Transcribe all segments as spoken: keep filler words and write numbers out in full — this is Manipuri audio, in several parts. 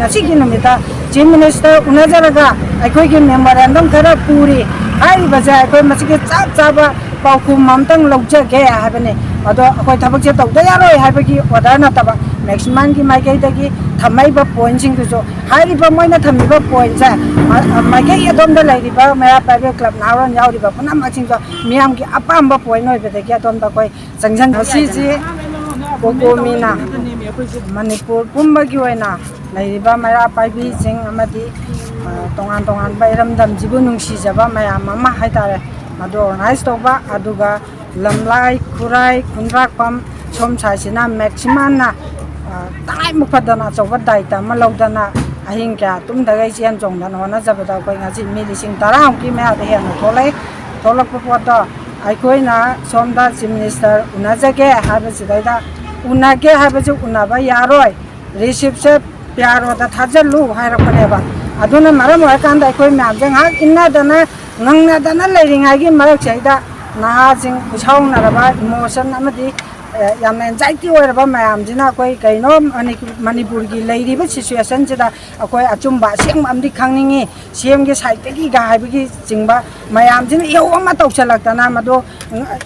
ꯉꯁꯤꯒꯤ ꯅꯨꯃꯤꯠꯇ Chief Minister ꯎꯅꯖꯔꯒ ꯑꯩꯈꯣꯏꯒꯤ memorandum ꯈꯔ ꯄꯨꯔꯤ꯫ ꯍꯥꯏꯔꯤꯕꯁꯦ ꯑꯩꯈꯣꯏ ꯃꯁꯤꯒꯤ ꯆꯞ ꯆꯥꯕ ꯄꯥꯎꯈꯨꯝ ꯑꯃꯇꯪ ꯂꯧꯖꯒꯦ ꯍꯥꯏꯕꯅꯤ꯫ ꯑꯗꯣ ꯑꯩꯈꯣꯏ ꯊꯕꯛꯁꯦ ꯇꯧꯗ ꯌꯥꯔꯣꯏ ꯍꯥꯏꯕꯒꯤ order ꯅꯠꯇꯕ, maximumꯒꯤ ꯃꯥꯏꯀꯩꯗꯒꯤ ꯊꯝꯃꯛꯏꯕ pointꯁꯤꯡꯗꯨꯁꯨ, ꯍꯥꯏꯔꯤꯕ ꯃꯣꯏꯅ ꯊꯝꯃꯤꯕ pointꯁꯦ, ꯃ-, ꯃꯥꯏꯀꯩ ꯑꯗꯣꯝꯗ ꯂꯩꯔꯤꯕ ꯃꯩꯔꯥ ꯄꯥꯏꯕꯤ club ꯅꯍꯥꯔꯣꯜ ꯌꯥꯎꯔꯤꯕ ꯄꯨꯝꯅꯃꯛꯁꯤꯡꯗꯣ ꯃꯤꯌꯥꯝꯒꯤ ꯑꯄꯥꯝꯕ point ꯑꯣꯏꯕꯗꯒꯤ ꯑꯗꯣꯝꯗ ꯑꯩꯈꯣꯏ ꯆꯪꯁꯤꯟ-, ꯉꯁꯤꯁꯦ ꯀꯣꯀꯣꯃꯤꯅ ꯃꯅꯤꯄꯨꯔ ꯄꯨꯝꯕꯒꯤ ꯑꯣꯏꯅ ꯂꯩꯔꯤꯕ ꯃꯩꯔꯥ ꯄꯥꯏꯕꯤꯁꯤꯡ ꯑꯃꯗꯤ, ꯑ, ꯇꯣꯉꯥꯟ ꯇꯣꯉꯥꯟꯕ ꯏꯔꯝꯗꯝꯁꯤꯕꯨ ꯅꯨꯡꯁꯤꯖꯕ ꯃꯌꯥꯝ ꯑꯃ ꯍꯥꯏꯇꯥꯔꯦ, ꯃꯗꯨ organize ꯇꯧꯕ, ꯑꯗꯨꯒ ꯂꯝꯂꯥꯏ, ꯈꯨꯔꯥꯏ, ꯈꯨꯟꯗ꯭ꯔꯥꯛꯄꯝ ꯁꯣꯝ ꯁꯥꯏꯁꯤꯅ maximumꯅ, ꯑ, ꯇꯉꯥꯏ ꯐꯗꯅ ꯑꯆꯧꯕ ꯗꯥꯏꯇ ꯑꯃ ꯂꯧꯗꯅ ꯑꯍꯤꯡ ꯀꯌꯥ ꯇꯨꯝꯗꯈꯩ ꯆꯦꯟ ꯆꯣꯡꯗꯅ ꯍꯣꯠꯅꯖꯕꯗ ꯑꯩꯈꯣꯏ ꯉꯁꯤ ꯃꯤ ꯂꯤꯁꯤꯡ ꯇꯔꯥꯃꯨꯛꯀꯤ ꯃꯌꯥꯗ ꯍꯦꯟꯅ ꯊꯣꯛꯂꯛꯏ꯫ ꯊꯣꯛꯂꯛꯄ ꯄꯣꯠꯇꯣ ꯑꯩꯈꯣꯏꯅ ꯁꯣꯝꯗ Chief Minister ꯎꯅꯖꯒꯦ ꯍꯥꯏꯕꯁꯤꯗꯩꯗ, ꯎꯅꯒꯦ ꯍꯥꯏꯕꯁꯤ ꯎꯅꯕ ꯌꯥꯔꯣꯏ, receiptꯁꯦ PROꯗ ꯊꯥꯖꯤꯜꯂꯨ ꯍꯥꯏꯔꯛꯄꯅꯦꯕ꯫ ꯑꯗꯨꯅ ꯃꯔꯝ ꯑꯣꯏꯔꯀꯥꯟꯗ ꯑꯩꯈꯣꯏ ꯃꯌꯥꯝꯁꯦ ꯉꯥꯏꯍꯥꯛ ꯏꯟꯅꯗꯅ, ꯉꯪꯅꯗꯅ ꯂꯩꯔꯤꯉꯩꯒꯤ ꯃꯔꯛꯁꯤꯗꯩꯗ ꯅꯍꯥꯁꯤꯡ ꯏꯁꯥꯎꯅꯔꯕ, emotion ꯑꯃꯗꯤ, ꯑꯦ, ꯌꯥꯝꯅ anxiety ꯑꯣꯏꯔꯕ ꯃꯌꯥꯝꯁꯤꯅ ꯑꯩꯈꯣꯏ ꯀꯩꯅꯣ ꯃꯅꯤ-, ꯃꯅꯤꯄꯨꯔꯒꯤ ꯂꯩꯔꯤꯕ situationꯁꯤꯗ ꯑꯩꯈꯣꯏ ꯑꯆꯨꯝꯕ ꯑꯁꯦꯡꯕ ꯑꯃꯗꯤ ꯈꯪꯅꯤꯡꯉꯤ, CMꯒꯤ sideꯇꯒꯤꯒ ꯍꯥꯏꯕꯒꯤ ꯆꯤꯡꯕ ꯃꯌꯥꯝꯁꯤꯅ ꯏꯍꯧ ꯑꯃ ꯇꯧꯁꯜꯂꯛꯇꯅ ꯃꯗꯨ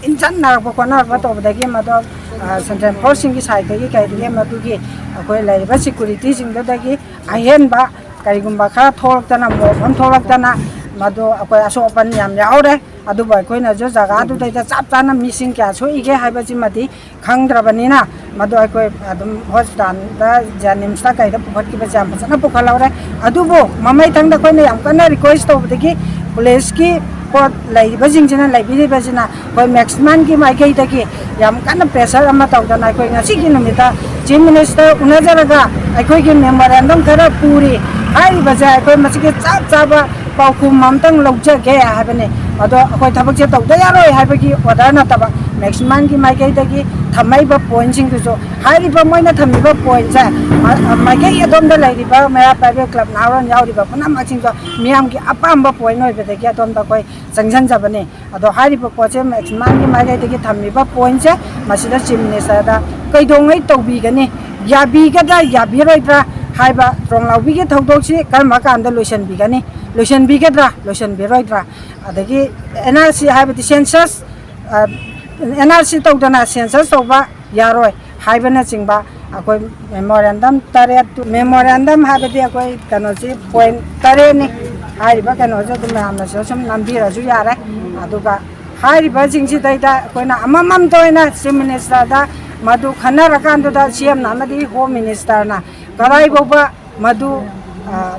ꯏꯟꯁꯟꯅꯔꯛꯄ ꯈꯣꯠꯅꯔꯛꯄ ꯇꯧꯕꯗꯒꯤ ꯃꯗꯨ, ꯑ, central forceꯁꯤꯡꯒꯤ sideꯇꯒꯤ ꯀꯩꯗꯒꯤ ꯃꯗꯨꯒꯤ ꯑꯩꯈꯣꯏ ꯂꯩꯔꯤꯕ securityꯁꯤꯡꯗꯨꯗꯒꯤ ꯑꯍꯦꯟꯕ ꯀꯔꯤꯒꯨꯝꯕ ꯈꯔ ꯊꯣꯛꯂꯛꯇꯅ, mob ꯑꯃ ꯊꯣꯛꯂꯛꯇꯅ ꯃꯗꯨ ꯑꯩꯈꯣꯏ ꯑꯁꯣꯛ ꯑꯄꯟ ꯌꯥꯝ ꯌꯥꯎꯔꯦ꯫ ꯑꯗꯨꯕꯨ ꯑꯩꯈꯣꯏꯅꯁꯨ ꯖꯒꯥꯗꯨꯗꯩꯗ ꯆꯞ ꯆꯥꯅ ꯃꯤꯁꯤꯡ ꯀꯌꯥ ꯁꯣꯛꯏꯒꯦ ꯍꯥꯏꯕꯁꯤꯃꯗꯤ ꯈꯪꯗ꯭ꯔꯕꯅꯤꯅ ꯃꯗꯨ ꯑꯩꯈꯣꯏ ꯑꯗꯨꯝ hospitalꯗ, JNIMSꯇ ꯀꯩꯗ ꯄꯨꯈꯠꯈꯤꯕꯁꯦ ꯌꯥꯝ ꯐꯖꯅ ꯄꯨꯈꯠꯍꯧꯔꯦ꯫ ꯑꯗꯨꯕꯨ ꯃꯃꯩꯊꯪꯗ ꯑꯩꯈꯣꯏꯅ ꯌꯥꯝ ꯀꯟꯅ request ꯇꯧꯕꯗꯒꯤ policeꯀꯤ ꯄꯣꯠ ꯂꯩꯔꯤꯕꯁꯤꯡꯁꯤꯅ, ꯂꯩꯕꯤꯔꯤꯕꯁꯤꯅ ꯑꯩꯈꯣꯏ maximumꯒꯤ ꯃꯥꯏꯀꯩꯗꯒꯤ ꯌꯥꯝ ꯀꯟꯅ pressure ꯑꯃ ꯇꯧꯗꯅ ꯑꯩꯈꯣꯏ ꯉꯁꯤꯒꯤ ꯅꯨꯃꯤꯠꯇ Chief Ministerꯒ ꯎꯅꯖꯔꯒ ꯑꯩꯈꯣꯏꯒꯤ memorandum ꯈꯔ ꯄꯨꯔꯤ꯫ ꯍꯥꯏꯔꯤꯕꯁꯦ ꯑꯩꯈꯣꯏ ꯃꯁꯤꯒꯤ ꯆꯞ ꯆꯥꯕ ꯄꯥꯎꯈꯨꯝ ꯑꯃꯇꯪ ꯂꯧꯖꯒꯦ ꯍꯥꯏꯕꯅꯤ꯫ ꯑꯗꯣ ꯑꯩꯈꯣꯏ ꯊꯕꯛꯁꯦ ꯇꯧꯗ ꯌꯥꯔꯣꯏ ꯍꯥꯏꯕꯒꯤ order ꯅꯠꯇꯕ, maximumꯒꯤ ꯃꯥꯏꯀꯩꯗꯒꯤ ꯊꯝꯃꯛꯏꯕ pointꯁꯤꯡꯗꯨꯁꯨ, ꯍꯥꯏꯔꯤꯕ ꯃꯣꯏꯅ ꯊꯝꯃꯤꯕ pointꯁꯦ, ꯃ-, ꯃꯥꯏꯀꯩ ꯑꯗꯣꯝꯗ ꯂꯩꯔꯤꯕ ꯃꯩꯔꯥ ꯄꯥꯏꯕꯤ club ꯅꯍꯥꯔꯣꯜ ꯌꯥꯎꯔꯤꯕ ꯄꯨꯝꯅꯃꯛꯁꯤꯡꯗꯣ ꯃꯤꯌꯥꯝꯒꯤ ꯑꯄꯥꯝꯕ point ꯑꯣꯏꯕꯗꯒꯤ ꯑꯗꯣꯝꯗ ꯑꯩꯈꯣꯏ ꯆꯪꯁꯤꯟꯖꯕꯅꯤ꯫ ꯑꯗꯣ ꯍꯥꯏꯔꯤꯕ ꯄꯣꯠꯁꯦ maximumꯒꯤ ꯃꯥꯏꯀꯩꯗꯒꯤ ꯊꯝꯃꯤꯕ pointꯁꯦ ꯃꯁꯤꯗ Chief Ministerꯗ ꯀꯩꯗꯧꯉꯩ ꯇꯧꯕꯤꯒꯅꯤ? ꯌꯥꯕꯤꯒꯗ꯭ꯔꯥ, ꯌꯥꯕꯤꯔꯣꯏꯗ꯭ꯔꯥ? ꯍꯥꯏꯕ ꯇ꯭ꯔꯣꯡꯂꯥꯎꯕꯤꯒꯤ ꯊꯧꯗꯣꯛꯁꯤ ꯀꯔꯝꯕ ꯀꯥꯟꯗ ꯂꯣꯏꯁꯤꯟꯕꯤꯒꯅꯤ, ꯂꯣꯏꯁꯤꯟꯕꯤꯒꯗ꯭ꯔꯥ, ꯂꯣꯏꯁꯤꯟꯕꯤꯔꯣꯏꯗ꯭ꯔꯥ? ꯑꯗꯒꯤ ꯑꯦꯟ ꯑꯥꯔ ꯁꯤ ꯍꯥꯏꯕꯗꯤ ꯁꯦꯟꯁꯁ, ꯑꯦꯟ ꯑꯥꯔ ꯁꯤ ꯇꯧꯗꯅ ꯁꯦꯟꯁꯁ ꯇꯧꯕ ꯌꯥꯔꯣꯏ ꯍꯥꯏꯕꯅꯆꯤꯡꯕ ꯑꯩꯈꯣꯏ ꯃꯦꯃꯣꯔꯦꯟꯗꯝ ꯇꯔꯦꯠ, ꯃꯦꯃꯣꯔꯦꯟꯗꯝ ꯍꯥꯏꯕꯗꯤ ꯑꯩꯈꯣꯏ ꯀꯩꯅꯣꯁꯤ ꯄꯣꯏꯟ ꯇꯔꯦꯠꯅꯤ꯫ ꯍꯥꯏꯔꯤꯕ ꯀꯩꯅꯣꯁꯦ ꯑꯗꯨꯝ ꯃꯌꯥꯝꯅꯁꯨ ꯁꯨꯝ ꯅꯝꯕꯤꯔꯁꯨ ꯌꯥꯔꯦ꯫ ꯑꯗꯨꯒ ꯍꯥꯏꯔꯤꯕꯁꯤꯡꯁꯤꯗꯩꯗ ꯑꯩꯈꯣꯏꯅ ꯑꯃꯃꯝꯇ ꯑꯣꯏꯅ ꯆꯤꯐ ꯃꯤꯅꯤꯁꯇꯔꯗ ꯃꯗꯨ ꯈꯟꯅꯔꯀꯥꯟꯗꯨꯗ ꯁꯤ ꯑꯦꯝꯅ ꯑꯃꯗꯤ ꯍꯣꯝ ꯃꯤꯅꯤꯁꯇꯔꯅ ꯀꯗꯥꯏꯐꯥꯎꯕ ꯃꯗꯨ, ꯑ,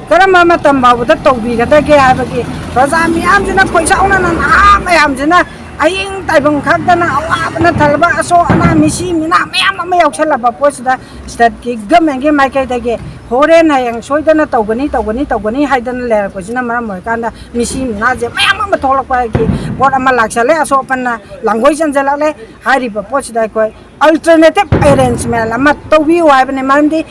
ꯀꯔꯝꯕ ꯃꯇꯝ ꯐꯥꯎꯕꯗ ꯇꯧꯕꯤꯒꯗꯒꯦ ꯍꯥꯏꯕꯒꯤ ꯄ꯭ꯔꯖꯥ ꯃꯤꯌꯥꯝꯁꯤꯅ, ꯈꯣꯏ ꯆꯥꯎꯅꯅ ꯅꯍꯥ ꯃꯌꯥꯝꯁꯤꯅ ꯑꯍꯤꯡ ꯇꯥꯏꯕꯪ ꯈꯛꯇꯅ ꯑꯋꯥꯕꯅ ꯊꯜꯂꯕ ꯑꯁꯣꯛ ꯑꯅꯥ, ꯃꯤꯁꯤ ꯃꯤꯅꯥ ꯃꯌꯥꯝ ꯑꯃ ꯌꯥꯎꯁꯜꯂꯕ ꯄꯣꯠꯁꯤꯗ ꯁ꯭ꯇꯦꯠꯀꯤ ꯒꯃꯦꯟꯒꯤ ꯃꯥꯏꯀꯩꯗꯒꯤ ꯍꯣꯔꯦꯟ ꯍꯌꯦꯡ ꯁꯣꯏꯗꯅ ꯇꯧꯒꯅꯤ, ꯇꯧꯒꯅꯤ, ꯇꯧꯒꯅꯤ ꯍꯥꯏꯗꯅ ꯂꯩꯔꯛꯄꯁꯤꯅ ꯃꯔꯝ ꯑꯣꯏꯔꯀꯥꯟꯗ ꯃꯤꯁꯤ ꯃꯤꯅꯥꯁꯦ ꯃꯌꯥꯝ ꯑꯃ ꯊꯣꯛꯂꯛꯄꯒꯤ ꯄꯣꯠ ꯑꯃ ꯂꯥꯛꯁꯜꯂꯦ, ꯑꯁꯣꯛ ꯑꯄꯟꯅ ꯂꯥꯡꯒꯣꯏ ꯆꯦꯟꯁꯤꯜꯂꯛꯂꯦ꯫ ꯍꯥꯏꯔꯤꯕ ꯄꯣꯠꯁꯤꯗ ꯑꯩꯈꯣꯏ alternative arrangement ꯑꯃ ꯇꯧꯕꯤꯌꯨ ꯍꯥꯏꯕꯅꯤ꯫ ꯃꯔꯝꯗꯤ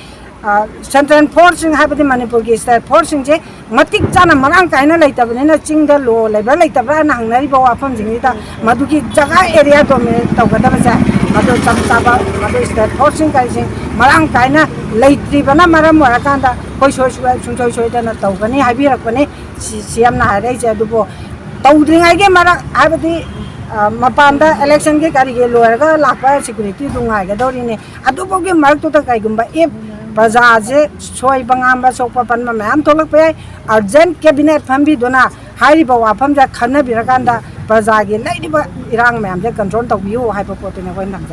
ꯁꯦꯟꯇ꯭ꯔꯦꯜ ꯐꯣꯔꯁꯁꯤꯡ ꯍꯥꯏꯕꯗꯤ ꯃꯅꯤꯄꯨꯔꯒꯤ ꯁ꯭ꯇꯦꯠ ꯐꯣꯔꯁꯁꯤꯡꯁꯦ ꯃꯇꯤꯛ ꯆꯥꯅ ꯃꯔꯥꯡ ꯀꯥꯏꯅ ꯂꯩꯇꯕꯅꯤꯅ, ꯆꯤꯡꯗ ꯂꯣ ꯂꯩꯕ꯭ꯔꯥ ꯂꯩꯇꯕ꯭ꯔꯥꯅ ꯍꯪꯅꯔꯤꯕ ꯋꯥꯐꯝꯁꯤꯡꯁꯤꯗ ꯃꯗꯨꯒꯤ ꯖꯒꯥ ꯑꯦꯔꯤꯌꯥ ꯗꯣꯃꯤꯅꯦꯠ ꯇꯧꯒꯗꯕꯁꯦ ꯃꯗꯨ ꯆꯞ ꯆꯥꯕ, ꯃꯗꯨ ꯁ꯭ꯇꯦꯠ ꯐꯣꯔꯁꯁꯤꯡ ꯀꯔꯤꯁꯤꯡ ꯃꯔꯥꯡ ꯀꯥꯏꯅ ꯂꯩꯇ꯭ꯔꯤꯕꯅ ꯃꯔꯝ ꯑꯣꯏꯔꯀꯥꯟꯗ ꯑꯩꯈꯣꯏ ꯁꯣꯏ ꯁꯣꯏ-, ꯁꯨꯡꯁꯣꯏ ꯁꯣꯏꯗꯅ ꯇꯧꯒꯅꯤ ꯍꯥꯏꯕꯤꯔꯛꯄꯅꯤ꯫ ꯁꯤ ꯁꯤ ꯑꯦꯝꯅ ꯍꯥꯏꯔꯛꯏꯁꯦ꯫ ꯑꯗꯨꯕꯨ ꯇꯧꯗ꯭ꯔꯤꯉꯩꯒꯤ ꯃꯔꯛ ꯍꯥꯏꯕꯗꯤ, ꯑ, ꯃꯄꯥꯟꯗ ꯏꯂꯦꯛꯁꯟꯒꯤ ꯀꯔꯤꯒꯤ ꯂꯣꯏꯔꯒ ꯂꯥꯛꯄ ꯁꯦꯀ꯭ꯌꯨꯔꯤꯇꯤꯗꯨ ꯉꯥꯏꯒꯗꯧꯔꯤꯅꯤ꯫ ꯑꯗꯨꯐꯥꯎꯒꯤ ꯃꯔꯛꯇꯨꯗ ꯀꯩꯒꯨꯝꯕ if ꯄ꯭ꯔꯖꯥꯁꯦ ꯁꯣꯏꯕ ꯉꯥꯝꯕ ꯁꯣꯛꯄ ꯄꯟꯕ ꯃꯌꯥꯝ ꯊꯣꯛꯂꯛꯄ ꯌꯥꯏ, ꯑꯔꯖꯦꯟ ꯀꯦꯕꯤꯅꯦꯠ ꯐꯝꯕꯤꯗꯨꯅ ꯍꯥꯏꯔꯤꯕ ꯋꯥꯐꯝꯁꯦ ꯈꯟꯅꯕꯤꯔꯀꯥꯟꯗ ꯄ꯭ꯔꯖꯥꯒꯤ ꯂꯩꯔꯤꯕ ꯏꯔꯥꯡ ꯃꯌꯥꯝꯁꯦ ꯀꯟꯇ꯭ꯔꯣꯜ ꯇꯧꯕꯤꯌꯨ ꯍꯥꯏꯕ ꯄꯣꯠꯇꯨꯅꯤ ꯑꯩꯈꯣꯏꯅ ꯊꯝꯖꯩ꯫